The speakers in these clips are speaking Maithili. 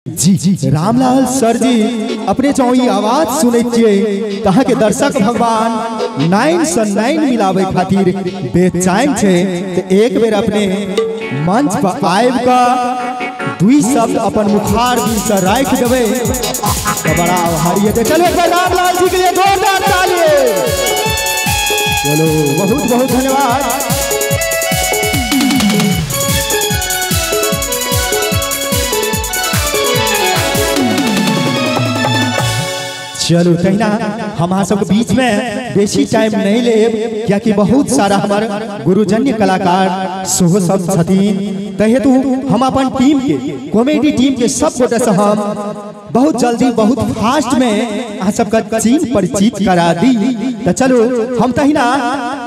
जी जी रामलाल सर जी अपने चौ ई आवाज सुनै छियै तहाँ के दर्शक भगवान 9 से 9 मिलावे खातिर बेचैन छै। तो एक बेर अपने मंच पर आबि कऽ दुई शब्द अपन मुखार दिल से राखि देबै तो बड़ा आभारी हेतै। चलो एक बार रामलाल जी के लिए जोरदार ताली। चलो बहुत बहुत धन्यवाद। चलो तहिना हम अहाँ सबके बीच में बेसी टाइम नहीं लेब कियाकि बहुत सारा हमार गुरुजन्य कलाकार सेहो सब छथिन। तै हेतु हम अपन टीम के कॉमेडी टीम के सब गोटे से हम बहुत जल्दी बहुत फास्ट में अहाँ सबके चीन परिचित करा दी। तो चलो हम तहिना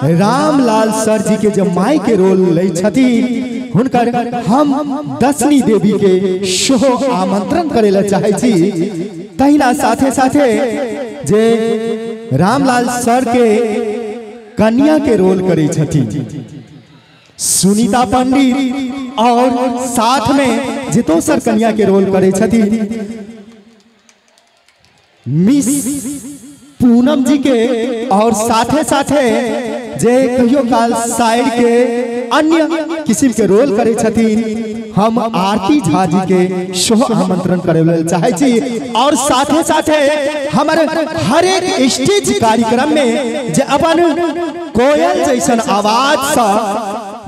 रामलाल सर जी के जो माई के रोल लै छथिन हुनकर हम दशनी देवी के सेहो आमंत्रण करे ला चाहै छी। तहिना साथे साथे जे रामलाल सर के कन्या के रोल करे छथिन सुनीता पंडित और साथ में जे दोसर कन्या के रोल करे छथिन मिस पूनम जी के और साथे साथे जे कहियो काल साइड के अन्य किस्म के रोल करे छथिन हम आरती झा जी के सेहो आमंत्रण करे लेल चाहै छी। और साथे साथे हमर हर एक स्टेज कार्यक्रम में जे अपन कोयल जैसन आवाज सा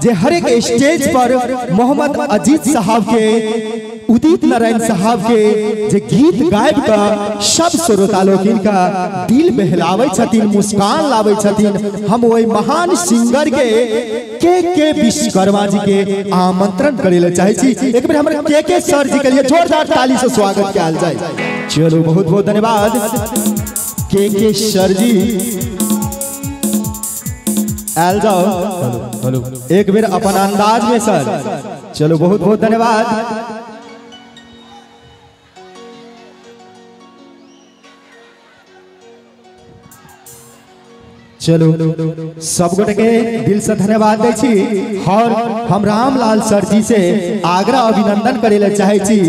जे हर एक स्टेज पर मोहम्मद अजीज साहब के उदित नारायण साहब के जे गीत गायब का सब श्रोता लोकिन का दिल बहलावे छथिन मुस्कान लावे छथिन हम वही महान सिंगर के विश्वकर्मा जी के आमंत्रण करे ला चाहै छी। एक बेर हमर के सर जी के लिए जोरदार ताली से स्वागत कयल जाय। चलो बहुत बहुत धन्यवाद के सर जी। आयल जाओ एक बेर अपन अंदाज में सर। चलो बहुत बहुत धन्यवाद। चलो सब गोटे के दिल से धन्यवाद दै छी और हम रामलाल सर जी से आग्रह अभिनंदन करे ला चाहै छी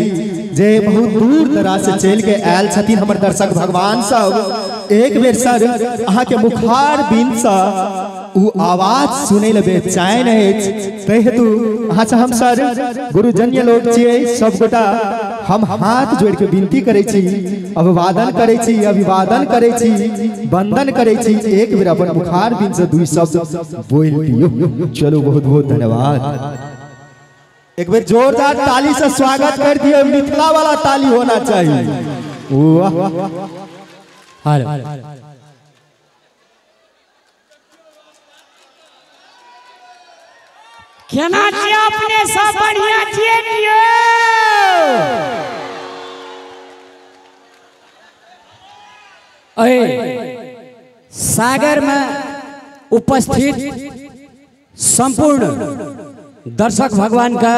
जे बहुत दूर दराज से चल के आयल छथिन हमर दर्शक भगवान सब। एक बेर सर अहाँ के मुखार बिन से उ आवाज सुनै ले बेचैन अछि तै हेतु अहाँ से हम सर गुरुजन्य लोग छियै सब गोटा हम हाथ जोड़ के विनती करै छी अभिवादन करै छी अभिवादन करै छी वंदन करै छी। एक बेर अपन मुखार बिन से दुई शब्द बोल दियौ। चलो बहुत बहुत धन्यवाद। एक बेर जोरदार ताली से स्वागत कर दियो। मिथिला वाला ताली होना चाहिए। वाह। केना छियै अपने सब बढ़िया छियै ने यौ? सागर में उपस्थित संपूर्ण दर्शक भगवान का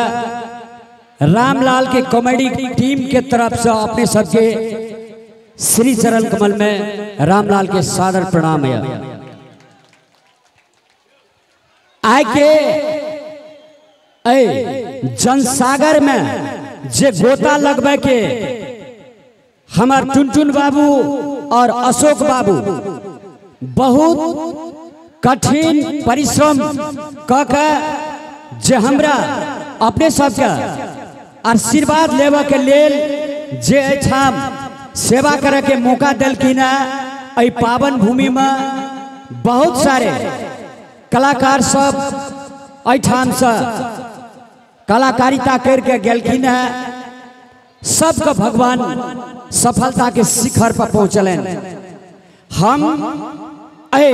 रामलाल के कॉमेडी टीम के तरफ से अपने सबके श्री चरण कमल में रामलाल के सादर प्रणाम है। आय के जनसागर में जे गोता लगबे के हमार टुनटुन बाबू और अशोक बाबू बहुत कठिन परिश्रम क के जे हमरा अपने सबके आशीर्वाद लेवे के लेल जे एहिठाम सेवा करे के मौका देलखिन है। एहि पावन भूमि में बहुत सारे कलाकार सब एहिठाम से कलाकारिता करके गेलखिन है। सबके भगवान सफलता के शिखर पर पहुँचलन। हम ए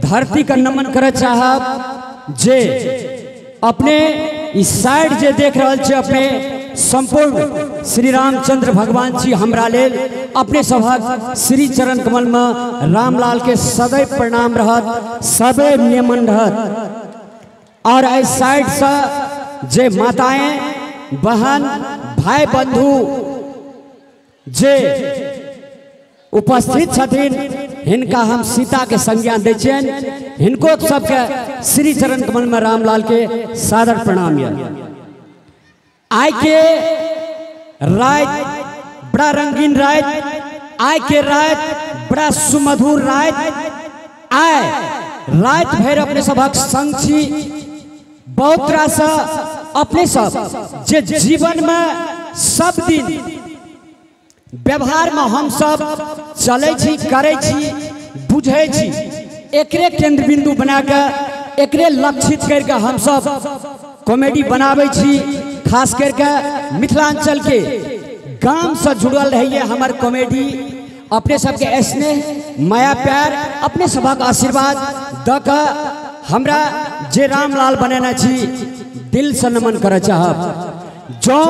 धरती का नमन करे चाहब जे अपने इस साइड जे देख रहल छे अपने संपूर्ण श्री रामचंद्र भगवान जी हमरा लेल अपने सभक श्री चरण कमल में रामलाल के सदैव प्रणाम रहत सदैव नियमन रहत। और इस साइड से जे माताएं बहन भाई बंधु जे उपस्थित छथिन हिनका हम सीता के संज्ञा दै छियनि। हिनको सबके श्री चरण कमल में रामलाल के सादर प्रणाम। आइ के रात बड़ा रंगीन रात, आय के रात बड़ा सुमधुर रात, आय रात भर अपने सबक संग छी। बहुत रास अपने सब जे जीवन में सब दिन व्यवहार में हम सब चलै छी, करै छी, बुझै छी, एकरे केंद्र बिंदु बना के एकरे लक्षित करके हम सब कॉमेडी बनाबै छी। खास करके मिथिलांचल के गाम से जुड़ल रहिए हमार कॉमेडी। अपने सबके स्नेह माया प्यार अपने सबक आशीर्वाद the के हमरा जे रामलाल बनेने छी दिल से नमन करे चाहब। जो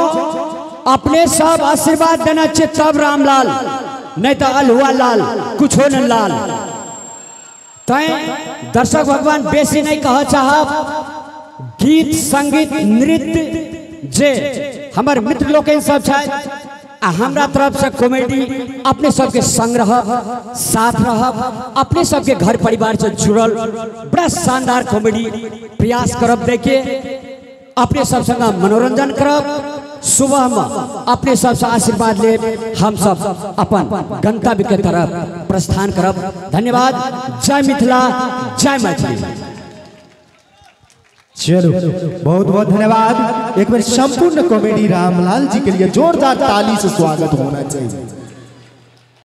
अपने सब आशीर्वाद देना छे तब रामलाल, नहीं तो अलहुआ लाल कुछो न लाल। तैं दर्शक भगवान बेसी नहीं कह चाहब। गीत संगीत नृत्य जे हमार मित्र लोकनि सब छथि आ हमरा तरफ से कॉमेडी अपने सबके संग रहब, साथ रहब, अपने सबके घर परिवार से जुड़ल बड़ा शानदार कॉमेडी प्रयास करब देके अपने सब संग मनोरंजन करब। सुबह में अपने सबसे आशीर्वाद ले हम सब अपन गंतव्य के तरफ प्रस्थान करब। धन्यवाद। जय मिथिला, जय मैथिली। चलो बहुत बहुत धन्यवाद। एक बार संपूर्ण कॉमेडी रामलाल जी के लिए जोरदार ताली से स्वागत होना चाहिए।